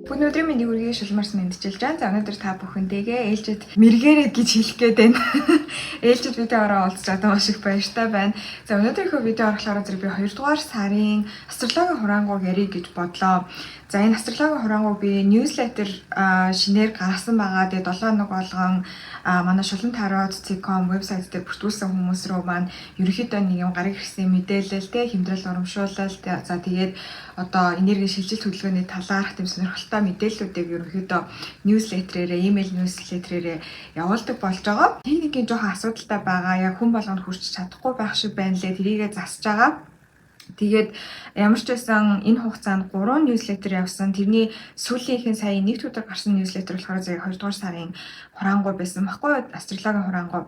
Бүгд өдрийн мэндийг хүргэе, Шулмарс мэндчилж байна. За, өнөөдөр та бүхэнтэйгээ ээлжид мэргээрээ гэж хэлэх гээд байна. Ээлжид видеороо уулзч одоо маш их баяртай байна. За, өнөөдрийнхөө видео болохоор зэрэг би 2 дугаар сарын астрологийн хураангуйг ярих гэж бодлоо. За, энэ астрологийн хураангуйг би newsletter шинээр гаргасан байгаа. Тэгээ 7 хоног болгон манай shulamtarot.com вебсайт дээр бүртгүүлсэн хүмүүс рүү маань ерөнхийдөө нэг юм гараг ирсэн мэдээлэл те, хямдрал урамшуулал, за тэгээд одоо энерги шилжилт хөдөлгөөний талаарх тийм сонирхолтой мэдээллүүдийг ерөнхийдөө newsletter-ээрээ, email newsletter-ээрээ явуулдаг болж байгаа. Техникийн жоохон асуудалтай байгаа. Яг хүн болгонд хүрч чадахгүй байх шиг байна лээ. Тэрийгээ засаж байгаа. Тэгээд ямар ч байсан энэ хугацаанд 3 newsletter явсан. Тэрний сүүлийнхэн сая 1 өдөр гарсан newsletter болохоор зэрэг 2 дугаар сарын хураангуй байсан баггүй юу? Астрологийн хураангуй.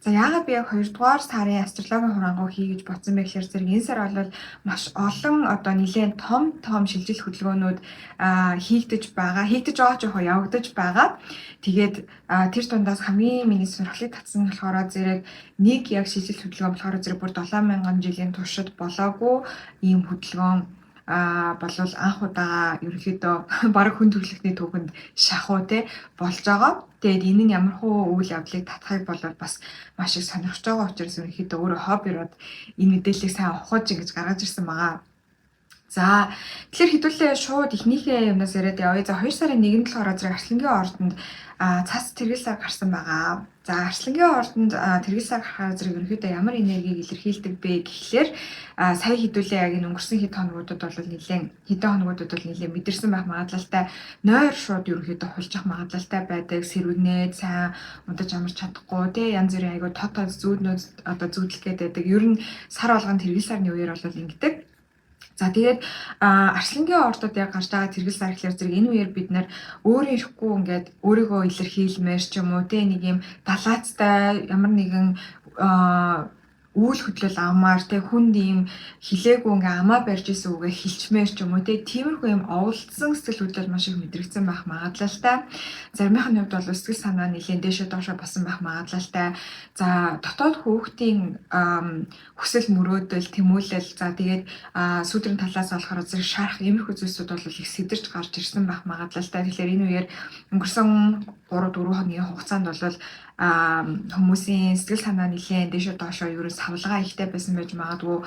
За, яагаад би яг 2 дугаар сарын астрологийн хураангуй хий гэж бодсон бэ гэхээр зэрэг энэ сар бол маш олон одоо нэлээд том том шилжилт хөдөлгөөнүүд хийгдэж байгаа. Хийгдэж байгаа ч яг явагдаж байгаа. Тэгээд тэр дундаас хамгийн миний сонирхлыг татсан нь болохоор зэрэг нэг яг шилжилт хөдөлгөөн болохоор зэрэг бүр 7000 жилийн туршид болоогүй ийм хөдөлгөөн болвол анх удаага ерөнхийдөө бараг хүн төрөлхтний түүхэнд шахуу те болж байгаа. Тэгээд энэ нь ямар хуу үйл явдлыг татахыг болол бас маш их сонирхож байгаа учраас ерөнхийдөө өөрөө хоббирод энэ мэдээллийг сайн ухаж ингэж гаргаж ирсэн байгаа. За, тэгэхээр хэдүүлээ шууд эхнийхээ юмнаас яриад явъя. За, 2 сарын 1-нд болохоор зэрэг Арслангийн ордонд цас тэргэл сар гарсан байгаа. За, Арслангийн ордонд тэргэл сар гарахаар зэрэг ерөнхийдөө ямар энергийг илэрхийлдэг бэ гэхлээр сая хэдүүлээ яг энэ өнгөрсөн хэд хоногудад бол нэлээд хэдэн хоногудад бол нэлээд мэдэрсэн байх магадлалтай, нойр шууд ерөнхийдөө хулжих магадлалтай байдаг. Сэрүүнээд сайн унтаж амарч чадахгүй те, янз бүрийн айгуу тод тод зүүднүүд одоо зүүдлэх гээд байдаг. Ер нь сар болгон тэргэл сарны үеэр бол ингэдэг. За, тэгээд Арслангийн ордод яг гарч байгаа тэргэл сар гэхлээр зэрэг энэ үеэр бид нар өөрөө ирэхгүй ингээд өөрийгөө илэрхийлмээр ч юм уу те, нэг юм далаацтай ямар нэгэн үйл хөдлөл авмаар те, хүнд ийм хилээгүй ингээ амаа барьж исэн үгээ хилчмээр ч юм уу те, тиймэрхүү юм оволдсон сэтгэл хөдлөл маш их мэдрэгдсэн байх магадлалтай. Заримынх нь хувьд бол сэтгэл санаа нэлээд дээшээ доошоо болсон байх магадлалтай. За, дотоод хүүхдийн хүсэл мөрөөдөл, тэмүүлэл, за тэгээд сүүдрэн талаас болохоор зэрэг шарах, иймэрхүү зүйлсүүд бол их сэдэрч гарч ирсэн байх магадлалтай. Тэгэхээр энэ үеэр өнгөрсөн 3 4 хоногийн хугацаанд бол хүмүүсийн сэтгэл санаа нэлээд дээшээ доошоо ерөө савлгаа ихтэй байсан байж магадгүй,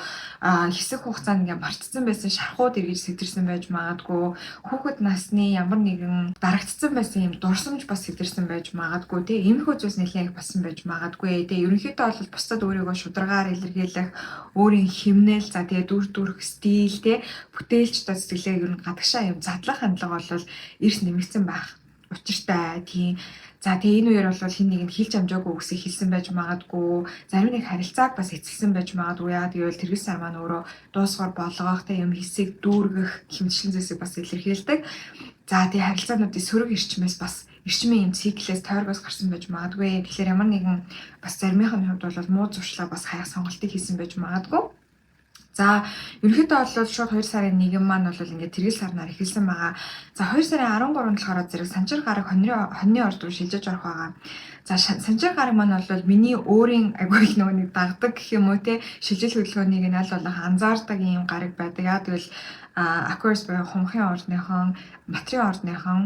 хэсэг хугацаанд ингээ мартцсан байсан шархууд эргэж сэтэрсэн байж магадгүй, хүүхэд насны ямар нэгэн дарагдсан байсан юм дурсамж бас сэтэрсэн байж магадгүй те, иймэрхүү зүйлс нэлээд их болсон байж магадгүй те. Ерөнхийдөө бол бусдад өөрийгөө шударгаар илэрхийлэх, өөрийн химнэл, за тэгээ дүр төрх, стил те, бүтээлч одоо сэтгэлээ ер нь гадагшаа юм задлах хандлага бол эрс нэмэгдсэн байх учиртай тийм. За, тэгээ энэ үеэр бол хэн нэгэнд хэлж амжаагүй үгсийг хэлсэн байж магадгүй. Зарим нэг харилцааг бас эцэлсэн байж магадгүй. Яагаад гэвэл тэргэл сар маань өөрөө дуусгаар болгох те, юм хэсэг дүүргэх хэмжлэн зүйлсийг бас илэрхийлдэг. За, тэгээ харилцаануудын сөрөг эрчмээс бас эрчмийн юм циклээс, тойргоос гарсан байж магадгүй. Тэгэхээр ямар нэгэн бас заримынх нь хувьд бол муу зуршлаа бас хаях сонголтыг хийсэн байж магадгүй. За, ерөнхийдөө бол шууд 2 сарын 1 маань бол ингээд тэргэл сарнаар эхэлсэн байгаа. За, 2 сарын 13-нд болохоор зэрэг санчир гараг хоньны орд руу шилжиж орох байгаа. За, санчир гараг маань бол миний өөрийн айгүй их нөгөө нэг дагдаг гэх юм уу те, шилжил хөдөлгөөнийг нь аль болох анзаардаг юм гараг байдаг. Яг тэгвэл Aquarius буюу хумхын ордныхон, матрын ордныхон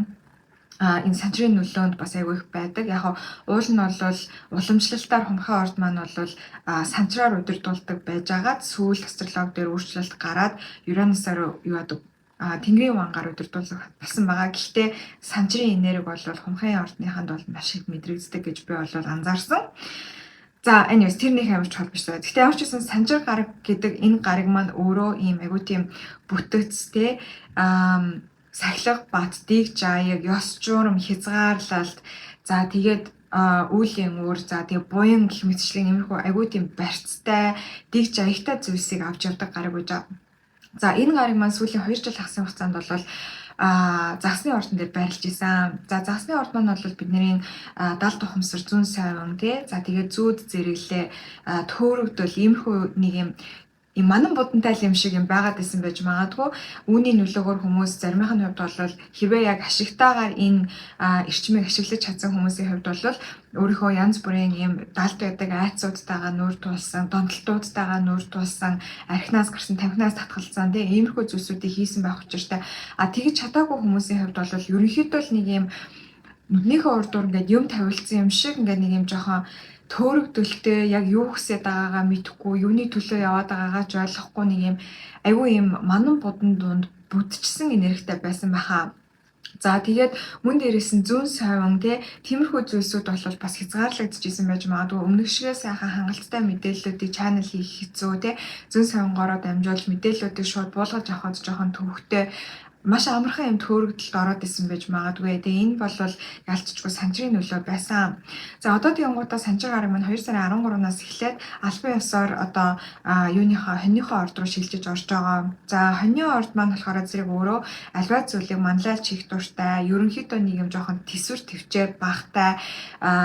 энэ санчрын нөлөөнд бас айгүй их байдаг. Яг уул нь бол уламжлалтаар хумхын орд маань бол санчраар удирдуулдаг байжгаад сүүл астролог дээр өөрчлөлт гараад Уранусаар юу яадаг, Тэнгэрийн вангаар удирдуулах болсон байгаа. Гэхдээ санчрын энерги бол хумхын ордныханд бол маш их мэдрэгддэг гэж би бол анзаарсан. За, anyways, тэр нэг амар чухал биш. Гэхдээ ямар ч гэсэн санжир гараг гэдэг энэ гараг маань өөрөө ийм айгүй тийм бүтэц те, сахилга бат, дэг жаяг, ёс журам, хязгаарлалт, за тэгээд үүлийн үр, за тэгээ буян гэх мэтчлэн иймэрхүү айгүй тийм барьцтай, дэг жаягтай зүйлсийг авч явдаг гараг гэж байгаа. За, энэ гараг маань сүүлийн 2 жил хагасын хугацаанд бол загсны ордон дээр байрлаж исэн. За, загсны орд маань бол бидний далд ухамсар, зүүн сайван тий. За, тэгээд зүүд зэрэглээ, төөрөгдөл, иймэрхүү нэг юм Ийм манан будантай л юм шиг юм байгаад исэн байж магадгүй. Үүний нөлөөгөөр хүмүүс заримынх нь хувьд бол хэрвээ яг ашигтайгаар энэ эрчмийг ашиглаж чадсан хүмүүсийн хувьд бол өөрийнхөө янз бүрийн ийм далд байдаг айцуудтайгаа нүүр тулсан, донтолтуудтайгаа нүүр тулсан, архинаас гарсан, тамхинаас татгалзсан, тийм, иймэрхүү зүйлсүүдийг хийсэн байх учиртай. А тэгж чадаагүй хүмүүсийн хувьд бол ерөнхийдөө л нэг ийм нүднийхээ урд дур ингээд юм тавилцсан юм шиг, ингээд нэг юм жоохон төөрөгдөлтэй, яг юу хүсээд байгаагаа мэдэхгүй, юуны төлөө яваад байгаагаа ч ойлгохгүй, нэг юм айгүй юм манан будан дунд бүдчихсэн энергитэй байсан байхаа. За, тэгээд мөн дээрээс нь зүүн совин, те, тиймэрхүү зүйлсүүд бол бас хязгаарлагдчихсан байж магадгүй. Өмнөх шигээ сайхан хангалттай мэдээллүүдийг channel хийх хэцүү, те, зүүн совингоороо дамжуулж мэдээллүүдийг шууд буулгаж авахд жоохон төвөгтэй, маш амархан юм төөрөгдөлд ороод исэн байж магадгүй. Тэгээ энэ бол ялцчгүй санчрын нөлөө байсан. За, одоо тэгэнгүүтээ санчир гараг маань 2 сарын 13-наас эхлээд албан ёсоор одоо юуныхаа, хоньныхоо орд руу шилжиж орж байгаа. За, хоньны орд маань болохоор зэрэг өөрөө альва зүйлийг манлайлж хийх дуртай, ерөнхийдөө нэг юм жоохон төсвөр төвчээр багтай,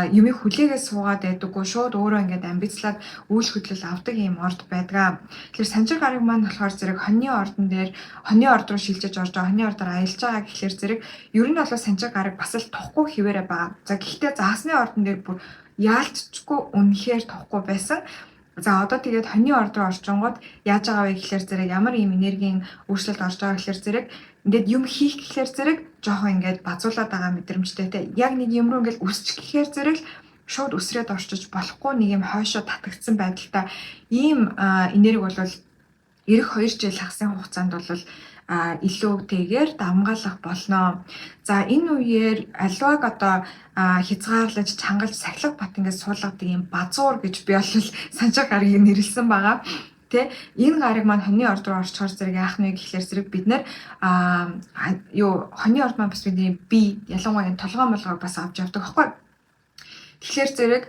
юмыг хүлээгээ суугаад байдаггүй, шууд өөрөө ингээд амбицлаад үйл хөдлөл авдаг юм орд байдаг. Тэгэхээр санчир гараг маань болохоор зэрэг хоньны ордон дээр, хоньны орд руу шилжиж орж байгаа, хоньны ордоор аялж байгаа гэхлээр зэрэг ер нь бол санчир гараг бас л тухгүй хэвээрээ байгаа. За, гэхдээ заасны ордон дээр бүр яалтчгүй үнэхээр тухгүй байсан. За, одоо тэгээд хоньны орд руу орчингууд яаж байгаа вэ гэхлээр зэрэг ямар ийм энергийн өөрчлөлт орж байгаа гэхлээр зэрэг ингээд юм хийх гэхлээр зэрэг жоохон ингээд базуулаад байгаа мэдрэмжтэй, те. Яг нэг юм руу ингээд өсчих гэхлээр зэрэг шууд өсрээд орчиж болохгүй, нэг юм хойшоо татагдсан байдалтай ийм энерги бол ирэх 2 жил хагасын хугацаанд бол илүү тэгээр давмгаалах болно. За, энэ үеэр аливааг одоо хязгаарлаж, чангалж, сахилга бат ингээд суулгадаг юм базуур гэж би бол санчир гарагийг нэрлсэн байгаа. Тэ, энэ гараг маань хоньны орд руу орчхоор зэрэг яах нь вэ гэхлээр зэрэг бид нэр юу, хоньны орд маань бас бидний бие, ялангуяа энэ толгой молгойг бас авч явдаг байхгүй. Тэгэхээр зэрэг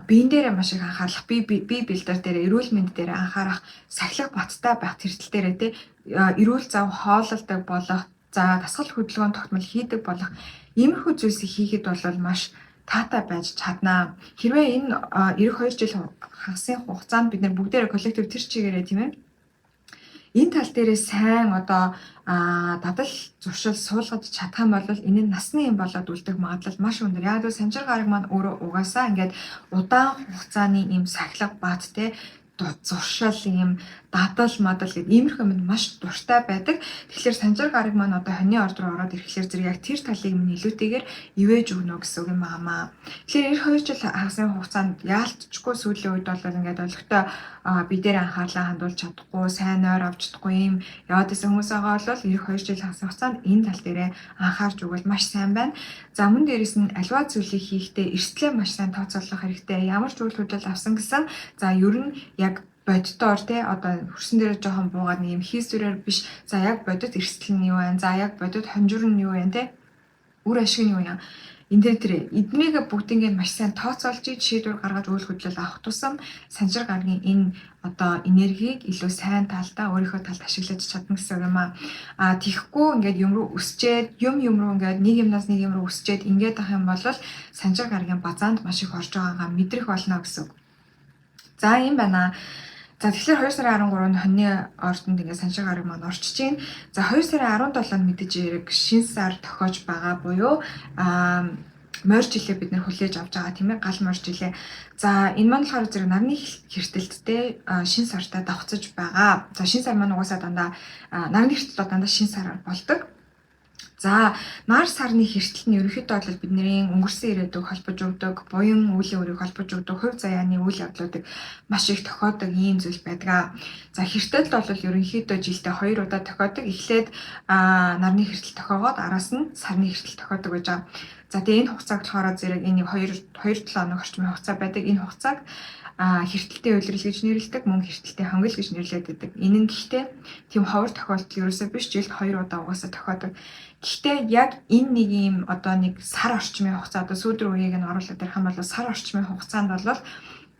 биен дээрээ маш их анхаарлах, бие бие бэлдэр дээр, эрүүл мэнд дээр анхаарах, сахилга баттай байх тэртэл дээрээ, те, эрүүл зав хоололдог болох, за, дасгал хөдөлгөөн тогтмол хийдэг болох, иймэрхүү зүйлсийг хийхэд бол маш таатай байж чаднаа. Хэрвээ энэ ирэх 2 жил хагасын хугацаанд бид нар бүгдээрээ collective тэр чигээрээ, тийм ээ, энэ тал дээрээ сайн одоо дадал зуршил суулгаж чадах юм бол энэ нь насны юм болоод үлдэх магадлал маш өндөр. Яг л санчир гараг маань өөрөө угаасаа ингээд удаан хугацааны ийм сахилга бат, те, зуршил, ийм дадал мадал гэдэг иймэрхүү юмд маш дуртай байдаг. Тэгэхээр санчир гараг маань одоо хоньны орд руу ороод ирэхлээр зэрэг яг тэр талыг минь илүүтэйгээр ивэж өгнө гэсэн үг юм аамаа. Тэгэхээр ирэх 2 жил хагасын хугацаанд яалтчгүй сүүлийн үед бол ингээд олигтой би дээр анхаарлаа хандуулж чадахгүй, сайн ойр авч чадахгүй юм яваад исэн хүмүүс байгаа бол ирэх 2 жил хагасын хугацаанд энэ тал дээрээ анхаарч өгвөл маш сайн байна. За, мөн дээрэс нь альва зүйлийг хийхдээ эрсдлээ маш сайн тооцоолох хэрэгтэй. Ямар ч үйл хөдлөл авсан гэсэн, за, ер нь яг боддоор, те, одоо хөрсөн дээр жоохон буугаад нэг юм хийсвэрээр биш, за, яг бодит эрсдэл нь юу вэ? За, яг бодит хонжур нь юу вэ, те, үр ашиг нь юу юм, энэ тэр тэр эднийг бүгднийг маш сайн тооцоолж шийдвэр гаргаж үйл хөдлөл авах тусам санчир гарагийн энэ одоо энергийг илүү сайн талдаа, өөрийнхөө талд ашиглаж чадна гэсэн юм аа. А тийхгүй ингээд юм руу өсчээд, юм юм руу ингээд нэг юмнаас нэг юм руу өсчээд ингээд ах юм бол санчир гарагийн базаанд маш их орж байгаагаа мэдрэх болно гэсэн үг. За, юм байна. За, тэгэхээр 2 сарын 13-нд хоньны ордонд ингээд санчир гараг маань орчиж байна. За, 2 сарын 17-нд мэдээж хэрэг шин сар тохиож байгаа буюу морь жилээ бид нэр хүлээж авч байгаа, тийм ээ, гал морь жилээ. За, энэ маань болохоор зэрэг нарны хэртэлттэй шин сартай давхцаж байгаа. За, шин сар маань угаасаа дандаа, нарны хэртэл дандаа шин сараар болдог. За, нар сарны хэртэл нь ерөнхийдөө бол бидний өнгөрсөн ирээдүг холбож өгдөг, буян үеийн үрийг холбож өгдөг, хувь заяаны үйл явдлуудыг маш их тохиодог ийм зүйл байдаг. За, хэртэл бол ерөнхийдөө жилдээ 2 удаа тохиодог. Эхлээд нарны хэртэл тохиогоод, араас нь сарны хэртэл тохиодог байж байгаа. За, тэгээ энэ хугацааг болохоор зэрэг энэ 2 2 7 хоног орчмын хугацаа байдаг. Энэ хугацааг хэртэлтэй улирал гэж нэрлэдэг, мөн хэртэлтэй хонгил гэж нэрлэдэг байдаг. Энэ нь гэхдээ тийм ховор тохиолдол ерөөсөө биш, жилд 2 удаа угаасаа тохиодог. Гэхдээ яг энэ нэг юм одоо нэг сар орчмын хугацаа, одоо сүүдрүү үеийг нь оруулаад ярих юм бол сар орчмын хугацаанд бол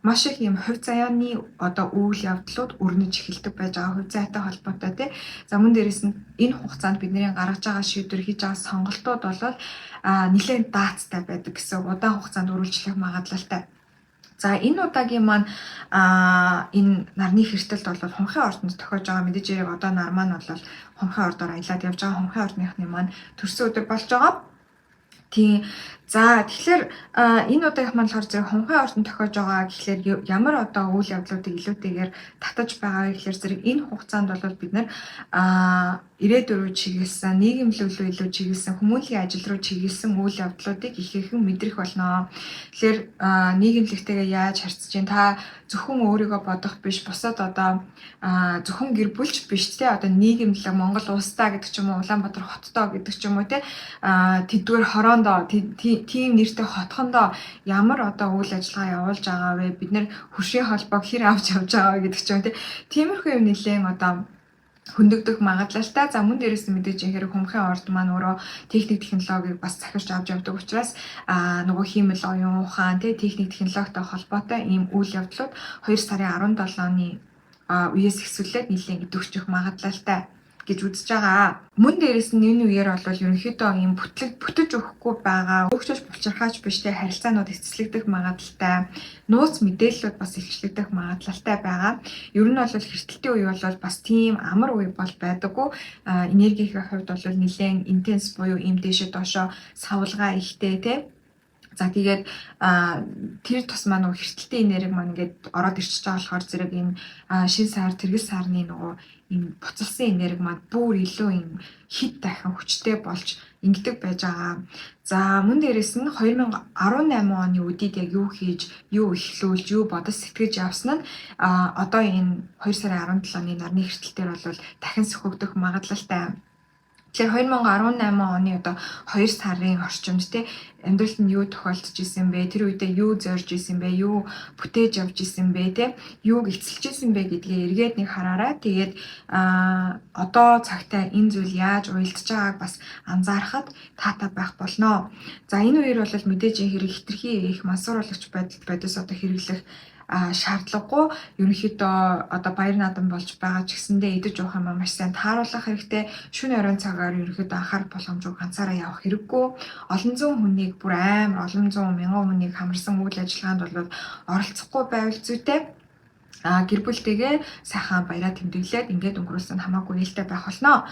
маш их юм хувь заяаны одоо үйл явдлууд өрнөж эхэлдэг байж байгаа, хувь заяатай холбоотой, тий. За, мөн дээрэс нь энэ хугацаанд бидний гаргаж байгаа шийдвэр, хийж байгаа сонголтууд бол нэлээд даацтай байдаг гэсэн, удаан хугацаанд үргэлжлэх магадлалтай. За, энэ удаагийн маань энэ нарны хэртэлд бол хунхын ордонд тохиож байгаа. Мэдээж хэрэг одоо нар маань бол хунхын ордоор аялаад явж байгаа. Хунхын ордныхны маань төрсөн өдөр болж байгаа. Тийм. За, тэгэхээр энэ удаагийнх маань болохоор зэрэг хунхын ордонд тохиож байгаа гэхлээр ямар одоо үйл явдлуудыг илүүтэйгээр татаж байгаа вэ гэхлээр зэрэг энэ хугацаанд бол бид нар ирээдүй рүү чиглэсэн, нийгэмлэг рүү илүү чиглэсэн, хүмүүнлэгийн ажил руу чиглэсэн үйл явдлуудыг ихээхэн мэдрэх болно. Тэгэхээр нийгэмлэгтэйгээ яаж харьцаж чинь, та зөвхөн өөрийгөө бодох биш, бусад одоо зөвхөн гэр бүлч биш те, одоо нийгэмлэг, Монгол улстай гэдэг ч юм уу, Улаанбаатар хоттой гэдэг ч юм уу те, тэдгээр хороондоо, тийм нэртэй хотхондоо ямар одоо үйл ажиллагаа явуулж байгаа вэ? Бид нэр хөршийн холбоог хэр авч явж байгаа вэ гэдэг ч юм те. Тиймэрхүү юм нэлээд одоо хөндөгдөх магадлалтай. За, мөн дээрээс нь мэдээж хэрэг хумхын орд маань өөрөө техник технологиг бас захирч авч явдаг учраас нөгөө хиймэл оюун ухаан тий, техник технологитой холбоотой ийм үйл явдлууд 2 сарын 17-ны үеэс эхлүүлээд нэлээд идэвхжих магадлалтай гэж үзэж байгаа. Мөн дээрээс нь энэ үеэр бол ерөнхийдөө ийм бүтлэг бүтэж өгөхгүй байгаа, өөгчөж булчирхаач биш те, харилцаанууд эцэслэгдэх магадлалтай, нууц мэдээллүүд бас илчлэгдэх магадлалтай байгаа. Ер нь бол хэртэлтийн үе бол бас тийм амар үе бол байдаггүй. Энергийнхээ хувьд бол нэлээд intense буюу ийм дээшээ доошоо савлгаа ихтэй те. За, тэгээд тэр тусмаа нөгөө хэртэлтийн энерги маань ингээд ороод ирчихэж байгаа болохоор зэрэг энэ шинэ сар, тэргэл сарны нөгөө энэ буцалсан энерги маань бүр илүү юм хэд дахин хүчтэй болж ингэдэг байж байгаа. За, мөн дээрээс нь 2018 оны үдид яг юу хийж, юу эхлүүлж, юу бодож сэтгэж явсан нь одоо энэ 2 сарын 17-ны нарны хэртэлтээр бол дахин сөхөгдөх магадлалтай. Тэгэхээр 2018 оны одоо 2 сарын орчимд те, амьдралд нь юу тохиолдож исэн бэ? Тэр үедээ юу зорж исэн бэ? Юу бүтээж явж исэн бэ те? Юуг эцэлж исэн бэ гэдгээ эргээд нэг хараарай. Тэгээд одоо цагтаа энэ зүйл яаж уялдж байгааг бас анзаарахад таатай байх болно. За, энэ үеэр бол мэдээж хэрэг хэтэрхий их мансууруулагч байдал бодис одоо хэрэглэх шаардлагагүй. Ерөнхийдөө одоо баяр наадам болж байгаа ч гэсэндээ идэж уух юм маш сайн тааруулах хэрэгтэй. Шөнө оройн цагаар ерөнхийдөө анхаарах боломжгүй, ганцаараа явах хэрэггүй. Олон зуун хүнийг, бүр амар олон зуун мянган хүнийг хамарсан үйл ажиллагаанд бол оролцохгүй байвал зүйтэй. Гэр бүлтэйгээ сайхан баяраа тэмдэглээд ингээд өнгөрүүлсэн хамаагүй ээлтэй байх болно.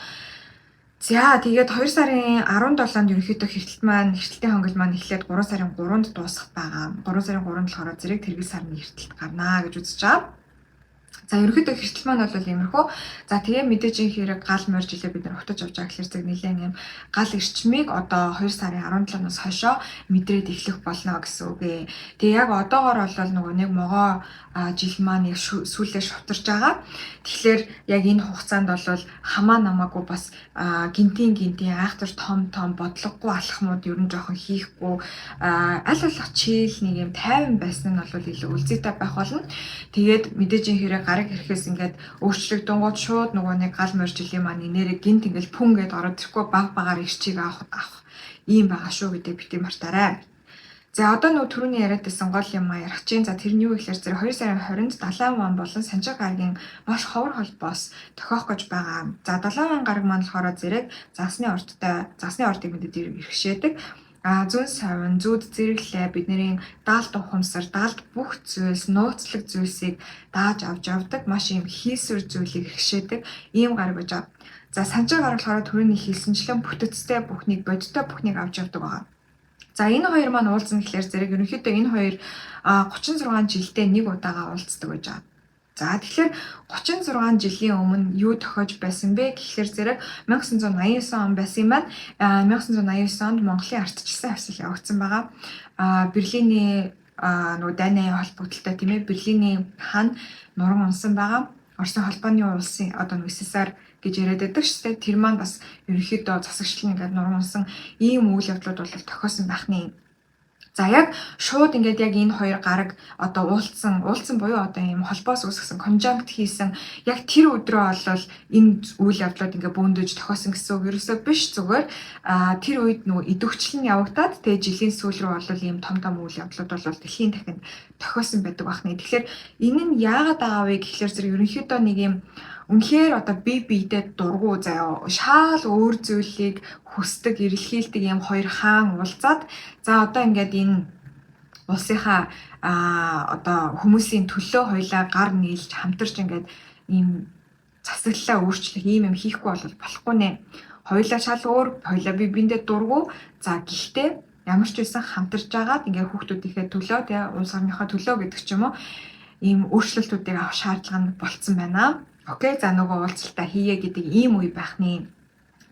За, тэгээд 2 сарын 17-нд ерөнхийдөө хэртэлт маань, хэртэлтийн хонгил маань эхлээд 3 сарын 3-нд дуусах байгаа. 3 сарын 3-нд болохоор зэрэг тэргэл сарны хэртэлт гарнаа гэж үзэж байгаа. За, ерөнхийдөө хэртэл маань бол иймэрхүү. За, тэгээ мэдээж хэрэг гал морь жилээ бид нар хутаж авч байгаа гэхэлэр зэрэг нэлээд юм гал эрчмийг одоо 2 сарын 17-наас хойшоо мэдрээд эхлэх болно гэсэн үг ээ. Тэгээ яг одоогор бол нөгөө нэг могоо жил маань яг сүүлээр шувтарч байгаа. Тэгэхээр яг энэ хугацаанд бол хамаа намаагүй бас гинтийн гинтийн айхтар том том бодлогогүй алхмууд ер нь жоохон хийхгүй, аль болох chill, нэг юм тайван байсан нь бол илүү үлзийтэй байх болно. Тэгээд мэдээж хэрэг гараг ирэхээс ингээд өөрчлөгдөнгүүд шууд нөгөө нэг гал морь жилийн маань нэрээ гинт ингээд пүн гэд ороод ирэхгүй, баг багаар эрчийг авах авах ийм байгаа шүү гэдэг бити мартаарай. За, одоо нөгөө түрүүний яриад байсан гол юм а ярих чинь. За, тэр нь юу гэхээр зэрэг 2 сарын 20-нд Далайн ван болон Санжиг гарагийн маш ховор холбоос тохиох гэж байгаа. За, Далайн ван гараг маань болохоор зэрэг загасны ордтой, загасны ордыг мэдээд иргэшээдэг. Зүүн совин, зүүд зэрэглээ, бидний даалт ухамсар, даалт бүх зүйлс, нууцлаг зүйлсийг дааж авч явдаг, маш ийм хийсвэр зүйлийг иргэшээдэг ийм гараг байж байгаа. За, Санжиг гараг болохоор түрүүний хэлсэнчлэн бүтэцтэй бүхнийг, бодиттой бүхнийг авч явдаг байгаа. За, энэ хоёр маань уулзна гэхлээр зэрэг ерөнхийдөө энэ хоёр 36 жилдээ нэг удаага уулздаг байж байгаа. За, тэгэхээр 36 жилийн өмнө юу тохиож байсан бэ гэхлээр зэрэг 1989 он байсан юм байна. 1989 онд Монголын ардчилсан хувьсгал явагдсан байгаа. Берлиний нөгөө дайны холбогдлолтой тийм ээ, Берлиний хан нуран унсан байгаа. Оросын холбооны улсын одоо нэг СССР гэж яриад байдаг шүү дээ. Тэр маань бас ерөнхийдөө засагчлал ингээд нуран унсан ийм үйл явдлууд бол тохиосон байх нэ. За, яг шууд ингээд яг энэ хоёр гараг одоо уулзсан, уулзсан буюу одоо ийм холбоос үүсгэсэн, conjunct хийсэн яг тэр өдрөө бол энэ үйл явдлууд ингээд бөөндөж тохиосон гэсэн үг ерөөсөө биш. Зүгээр тэр үед нөгөө идэвхжил нь явагдаад, тэгээ жилийн сүүл рүү бол ийм том том үйл явдлууд бол дэлхийн дахинд тохиосон байдаг байна. Тэгэхээр энэ нь яагаад байгаа вэ гэхлээр зэрэг ерөнхийдөө нэг юм үнэхээр одоо бие биедээ дургу заяа, шаал өөр зүйлийг хүсдэг, эрэлхийлдэг юм хоёр хаан уулзаад, за, одоо ингээд энэ Улсынхаа одоо хүмүүсийн төлөө хоёлаа гар нийлж хамтарч ингээд ийм засаглалаа өөрчлөх ийм юм хийхгүй бол болохгүй нэ. Хоёлаа шал өөр, хоёлаа би биндээ дургу. За, гэхдээ ямар ч байсан хамтарч агаад ингээ хүүхдүүдийнхээ төлөө, тий, улс орныхоо төлөө гэдэг ч юм уу, ийм өөрчлөлтүүдийг авах шаардлага нь болцсон байна. Okay, за, нөгөө уулзалтаа хийе гэдэг ийм үе байх нэ.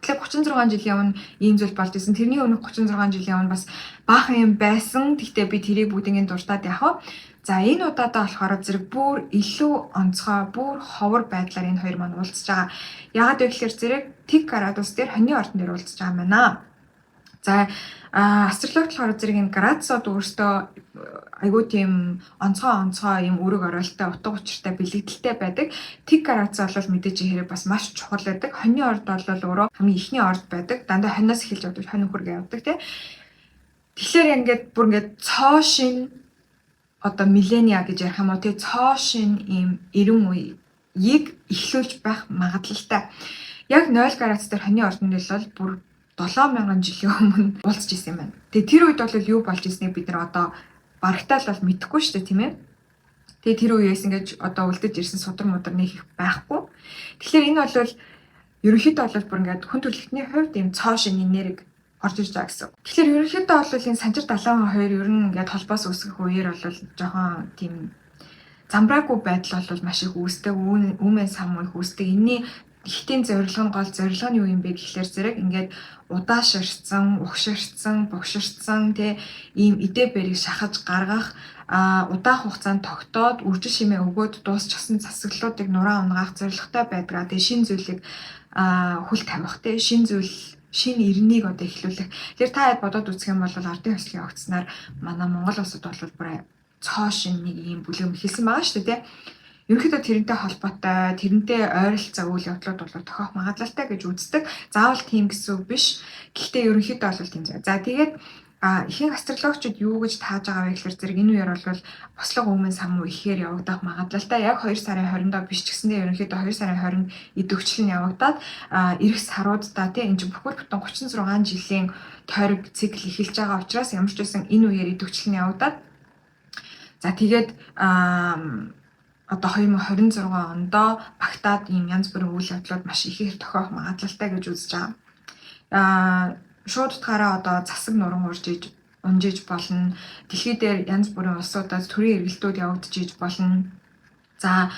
Тэгэхээр 36 жилийн өмнө ийм зүйл болж исэн. Тэрний өмнөх 36 жилийн өмнө бас баахан юм байсан. Гэхдээ би тэрийг бүгднийг дуртаад яах вэ? За, энэ удаадаа болохоор зэрэг бүр илүү онцгой, бүр ховор байдлаар энэ хоёр маань уулзж байгаа. Яагаад вэ гэхээр зэрэг тэг градус дээр хоньны ордон дээр уулзж байгаа юм байна. За, астрологи болохоор зэрэг энэ градусууд өөртөө айгүй тийм онцгой онцгой юм үүрэг ороолтой, утга учиртай, бэлэгдэлтэй байдаг. Тэг градус бол мэдээж хэрэг бас маш чухал байдаг. Хоньны орд бол өөрөө хамгийн эхний орд байдаг. Дандаа хоньноос эхэлж явдаг, хонь үхэргээ явдаг, тий. Тэгэхээр ингээд бүр ингээд цоо шин одоо millennia гэж ярих юм уу, тий, цоо шин ийм 90 үеийг эхлүүлж байх магадлалтай. Яг 0 градус дээр хоньны ордонд бол бүр 7000 жилийн өмнө уулзч исэн юм байна. Тэгээ тэр үед бол юу болж ирснийг бид нар одоо барагтаал бол мэдэхгүй шүү дээ, тийм ээ. Тэгээ тэр үеэс ингэж одоо үлдэж ирсэн судар мудар нэг их байхгүй. Тэгэхээр энэ бол ерөнхийдөө бол бүр ингээд хүн төрөлхтний хувьд ийм цоо шинэ энерги орж ирж байгаа гэсэн. Тэгэхээр ерөнхийдөө бол энэ Санчир 72 ер нь ингээд холбоос үүсгэх үеэр бол жоохон тийм замбраагүй байдал бол маш их үүсдэг, үүмэн сам их үүсдэг. Энийний ихтийн зорилго нь, гол зорилго нь юу юм бэ гэхлээр зэрэг ингээд удааширсан, угширсан, богширсан, тэ, ийм идэ бэрийг шахаж гаргах, удаан хугацаанд тогтоод үржил шимээ өгөөд дуусчихсан засаглалуудыг нураа унагаах зорилготой байдаг. Тэгээ шинэ зүйлийг хөл тавих, тэ, шинэ зүйл, шинэ ирнийг одоо эхлүүлэх. Тэгэхээр та хэд бодоод үзэх юм бол ардын хөслөгийн огцнаар манай Монгол улсад бол бүр цоо шинэ нэг ийм бүлэм эхэлсэн байгаа шүү дээ, тэ. Ерөнхийдөө тэрнтэй холбоотой, тэрнтэй ойролцоо үйл явдлууд бол тохиох магадлалтай гэж үздэг. Заавал тийм гэсэн үг биш. Гэхдээ ерөнхийдөө бол тийм зэ. За, тэгээд ихэнх астрологчид юу гэж тааж байгаа вэ гэхээр зэрэг энэ үеэр бол бослого, өмнө самуу ихээр явагдах магадлалтай. Яг 2 сарын 20-нд биш ч гэсэндээ ерөнхийдөө 2 сарын 20-нд идэвхжил нь явагдаад ирэх саруудаа, тий, энэ чинь бүхэл бүтэн 36 жилийн тойрог цикл эхэлж байгаа учраас ямар ч байсан энэ үеэр идэвхжил нь явагдаад, за, тэгээд одоо 2026 ондоо багтаад ийм янз бүрийн үйл явдлууд маш ихээр тохиох магадлалтай гэж үзэж байгаа. Шууд утгаараа одоо засаг нуран урж иж унжиж болно. Дэлхий дээр янз бүрийн улсуудад төрийн эргэлтүүд явагдаж болно. За,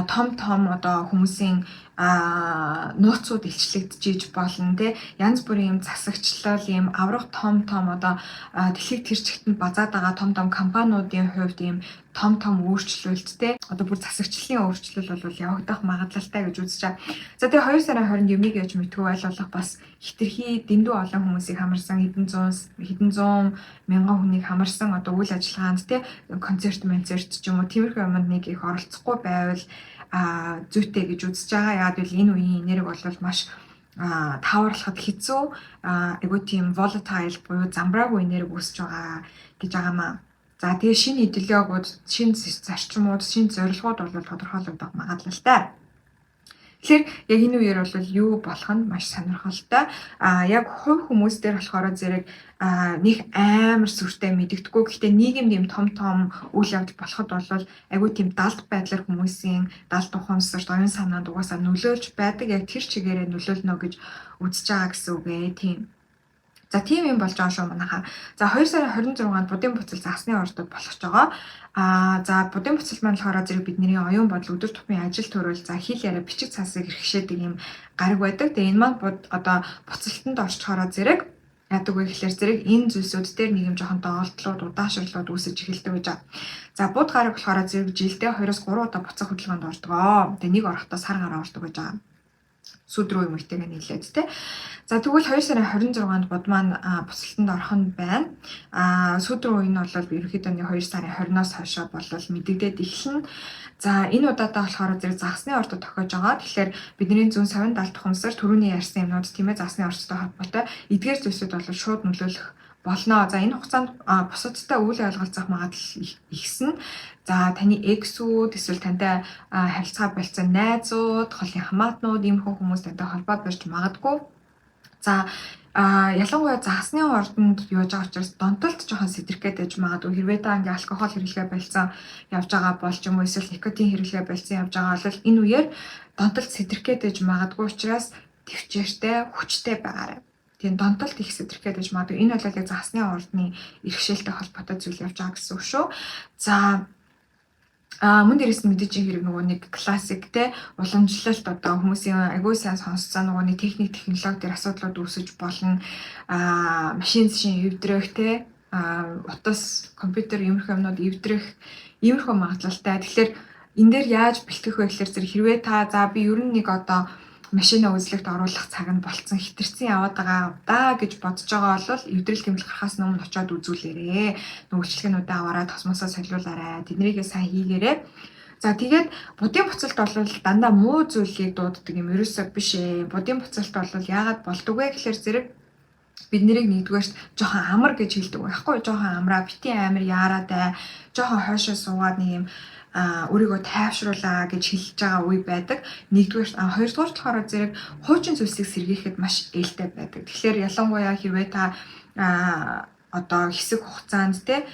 том том одоо хүмүүсийн нууцуд илчлэгдэж болно, тий, янз бүрийн юм засагчлал, ийм аврах том том одоо дэлхийг тэр чигтэнд базаад байгаа том том компаниудын хувьд ийм том том өөрчлөлт, тий, одоо бүр засагчлалын өөрчлөлт бол явагдах магадлалтай гэж үзэж байгаа. За, тэгээ 2 сарын 20-нд юмыг яаж мэдгүй байлуулах бас хитрхи дэндүү олон хүмүүсийг хамарсан, хэдэн зуун мянган хүнийг хамарсан одоо үйл ажиллагаанд, тий, концерт, концерт ч юм уу, тиймэрхүү юмд нэг их оролцохгүй байвал зүйтэй гэж үзэж байгаа. Яагаад гэвэл энэ үеийн энерги бол маш тааварлахад хэцүү, айгуу тийм volatile буюу замбраагүй энерги үүсэж байгаа гэж байгаамаа. За, тэгээ шинэ идеологиуд, шинэ зарчмууд, шинэ зорилгууд бол тодорхойлогдох магадлалтай. Тэгэхээр яг энэ үеэр бол юу болох нь маш сонирхолтой. Яг хувь хүмүүс дээр болохоор зэрэг нэг амар сүртэй мэдэгдэхгүй. Гэхдээ нийгэмд юм том том үйл явдал болоход бол айгүй тийм далд байдлаар хүмүүсийн далд ухамсарт, оюун санаанд угаасаа нөлөөлж байдаг. Яг тэр чигээрээ нөлөөлнө гэж үзэж байгаа гэсэн үг ээ. Тийм. За, тийм юм болж байгаа шүү, манайхаа. За, 2 сарын 26-нд будын буцал загасны ордод болох ч байгаа. За, будын буцал маань болохоор зэрэг бидний оюун бодол, өдөр тутмын ажил төрөл, за, хэл яриа, бичиг цаасыг эрхшээдэг юм гараг байдаг. Тэгээ энэ маань одоо буцалтанд орчхороо зэрэг яадаг вэ гэхлээр зэрэг энэ зүйлсүүд дээр нэг юм жоохон доголдлууд, удаашрлууд үүсэж эхэлдэг гэж байгаа. За, буд гараг болохоор зэрэг жилдээ 2-оос 3 удаа буцах хөдөлгөөнд ордог. Тэгээ нэг орохдоо сар гараа ордог гэж байгаа, сүд рүү юм ихтэйгээ нийлээд, те. За, тэгвэл 2 сарын 26-нд буд маань буцалтанд орох нь байна. Сүд рүү энэ бол ерөнхийдөө 2 сарын 20-оос хойшоо болол мэдэгдээд эхэлнэ. За, энэ удаадаа болохоор зэрэг загасны ордод тохиож байгаа. Тэгэхээр бидний зүүн совин далд тухамсар, түрүүний ярьсан юмнууд, тийм ээ, загасны орцтой холбоотой эдгээр зүйлсүүд бол шууд нөлөөлөх болно. За, энэ хугацаанд бусадтай үйл ойлголцох магадлал ихсэн. За, таны ex үүд эсвэл тантай харилцаа болцсон найзууд, холын хамаатнууд, иймэрхүү хүмүүс тантай холбоо барьж магадгүй. За, ялангуяа загасны ордонд юуж байгаа учраас донтолт жоохон сэтрэх гээд байж магадгүй. Хэрвээ та ингээ алкогол хэрэглэгээ больцсон явж байгаа бол ч юм уу, эсвэл никотин хэрэглэгээ больцсон явж байгаа бол энэ үеэр донтолт сэтрэх гээд байж магадгүй учраас тэвчээртэй, хүчтэй байгаарай. Тийм, донтолт их сэтрэх гээд байж магадгүй. Энэ бол яг загасны ордны иргэшээлтэй холбоотой зүйл явж байгаа гэсэн үг шүү. За, мөн дээрээс нь мэдээж хэрэг нөгөө нэг классик, те, уламжлалт, одоо хүмүүсийн агүй сайн сонсцоо нөгөө нэг техник, технологи дээр асуудлууд үүсэж болно. Машин шин эвдрэх, те, утас, компьютер, иймэрхүү юмнууд эвдрэх, иймэрхүү магадлалтай. Тэгэхээр энэ дээр яаж бэлтгэх вэ гэхээр зэрэг хэрвээ та за би ер нь нэг одоо машина үзлэгт оруулах цаг нь болцсон, хэтэрсэн яваад байгаа даа гэж бодож байгаа бол эвдрэл гэмтэл гарахаас өмнө очиод үзүүлээрээ. Үйлчилгээнүүдээ аваарай, тосмосоо солиулаарай. Тэднийгээ сайн хийгээрэй. За, тэгээд будын буцалт бол дандаа муу зүйлийг дууддаг юм ерөөсөө биш ээ. Будын буцалт бол яагаад болдог вэ гэхээр зэрэг бид нарыг нэгдүгээрт жоохон амар гэж хэлдэг байхгүй, жоохон амраа, бити амар яарад бай, жоохон хойшоо суугаад нэг юм өөрийгөө тайвшруулаа гэж хэлж байгаа үе байдаг. Нэгдүгээр, хоёрдугаар болохоор зэрэг хуучин зүйлсийг сэргийхэд маш ээлтэй байдаг. Тэгэхээр ялангуяа хэрвээ та одоо хэсэг хугацаанд, те,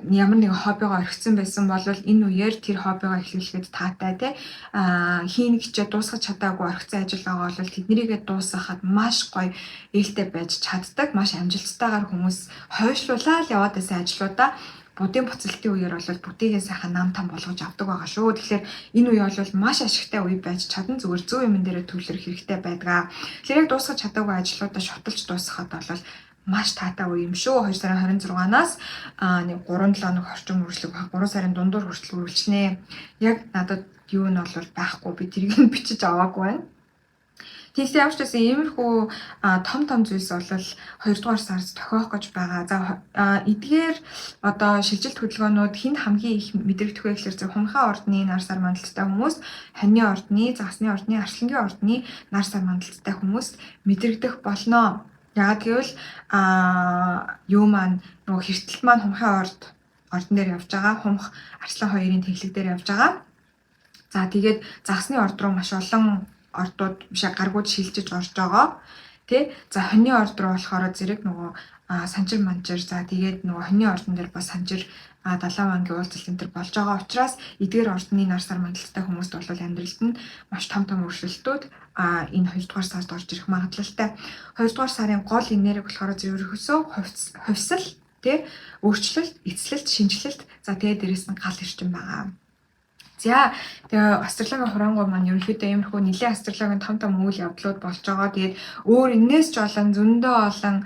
ямар нэгэн хоббигоо орхисон байсан бол энэ үеэр тэр хоббигоо эхлүүлэхэд таатай, те, хийнэ гэчээ дуусгах чадаагүй орхисон ажил байгаа бол тэднийгээ дуусгахад маш гоё ээлтэй байж чаддаг. Маш амжилттайгаар хүмүүс хойшлуулаад яваад байсан ажлуудаа будын буцалтын үеэр бол бүгдийгээ сайхан нам там болгож авдаг байгаа шүү. Тэгэхээр энэ үе бол маш ашигтай үе байж чадна. Зүгээр зөв юмн дээрээ төвлөрөх хэрэгтэй байдаг. Тэгэхээр яг дуусгах чадаагүй ажлуудаа шуталж дуусгахад бол маш таатай үе юм шүү. 2 сарын 26-наас нэг 3-7 хоног орчим үргэлжлэх, 3 сарын дундуур хүртэл үргэлжлэнэ. Яг надад юу нь бол байхгүй, би тэрийг нь бичиж аваагүй байна. Тэгэхээр ямар ч байсан иймэрхүү том том зүйлс бол 2 дугаар сард тохиох гэж байгаа. За, эдгээр одоо шилжилт хөдөлгөөнүүд хэнд хамгийн их мэдрэгдэх вэ гэхээр зөв хумхаа ордны нар сар мандалттай хүмүүс, хоньны ордны, загасны ордны, арслангийн ордны нар сар мандалттай хүмүүст мэдрэгдэх болно. Яагаад гэвэл юу маань нөгөө хэртэлт маань хумхаа ордон дээр явж байгаа. Хумх, арслан хоёрын тэнхлэг дээр явж байгаа. За, тэгээд загасны орд руу маш олон ордууд биш, гаргууд шилжиж орж байгаа. Тэ? За, хоньны орд руу болохоор зэрэг нөгөө санчир манчир, за тэгээд нөгөө хоньны ордон дээр бас санчир, далайн вангийн уулзалт энэ төр болж байгаа учраас эдгээр ордны нар сар мандалттай хүмүүст бол амьдралд нь маш том том өөрчлөлтүүд энэ 2 дугаар сард орж ирэх магадлалтай. 2 дугаар сарын гол энерги болохоор зэрэг ерөөсөө хувьсал, тэ, өөрчлөлт, эцлэлт, шинэчлэлт, за тэгээд дээрэс нь гал эрчим байгаа. За, тэгээ астрологийн хураангуй маань ерөнхийдөө иймэрхүү нэлээд астрологийн том том үйл явдлууд болж байгаа. Тэгээд өөр энэс ч олон, зөндөө олон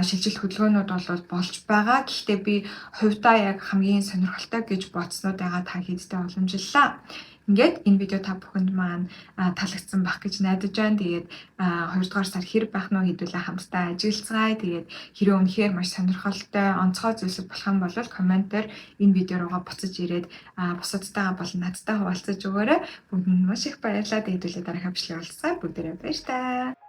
шилжилт хөдөлгөөнүүд бол болж байгаа. Гэхдээ би хувьдаа яг хамгийн сонирхолтой гэж бодснуудыгаа та хэдтэй уламжиллаа. Ингээд энэ видео та бүхэнд маань таалагдсан байх гэж найдаж байна. Тэгээд 2 дугаар сар хэр байх нь хэдүүлээ хамтдаа ажиглацгаая. Тэгээд хэрэг үнэхээр маш сонирхолтой, онцгой зүйлсүүд болох юм бол комментээр энэ видео руугаа буцаж ирээд бусадтайгаа болон надтай хуваалцаж өгөөрэй. Бүгдэнд маш их баярлалаа. Тэгээд хэдүүлээ дараагийн бичлэгээр уулзъя. Бүгдээрээ баяртай.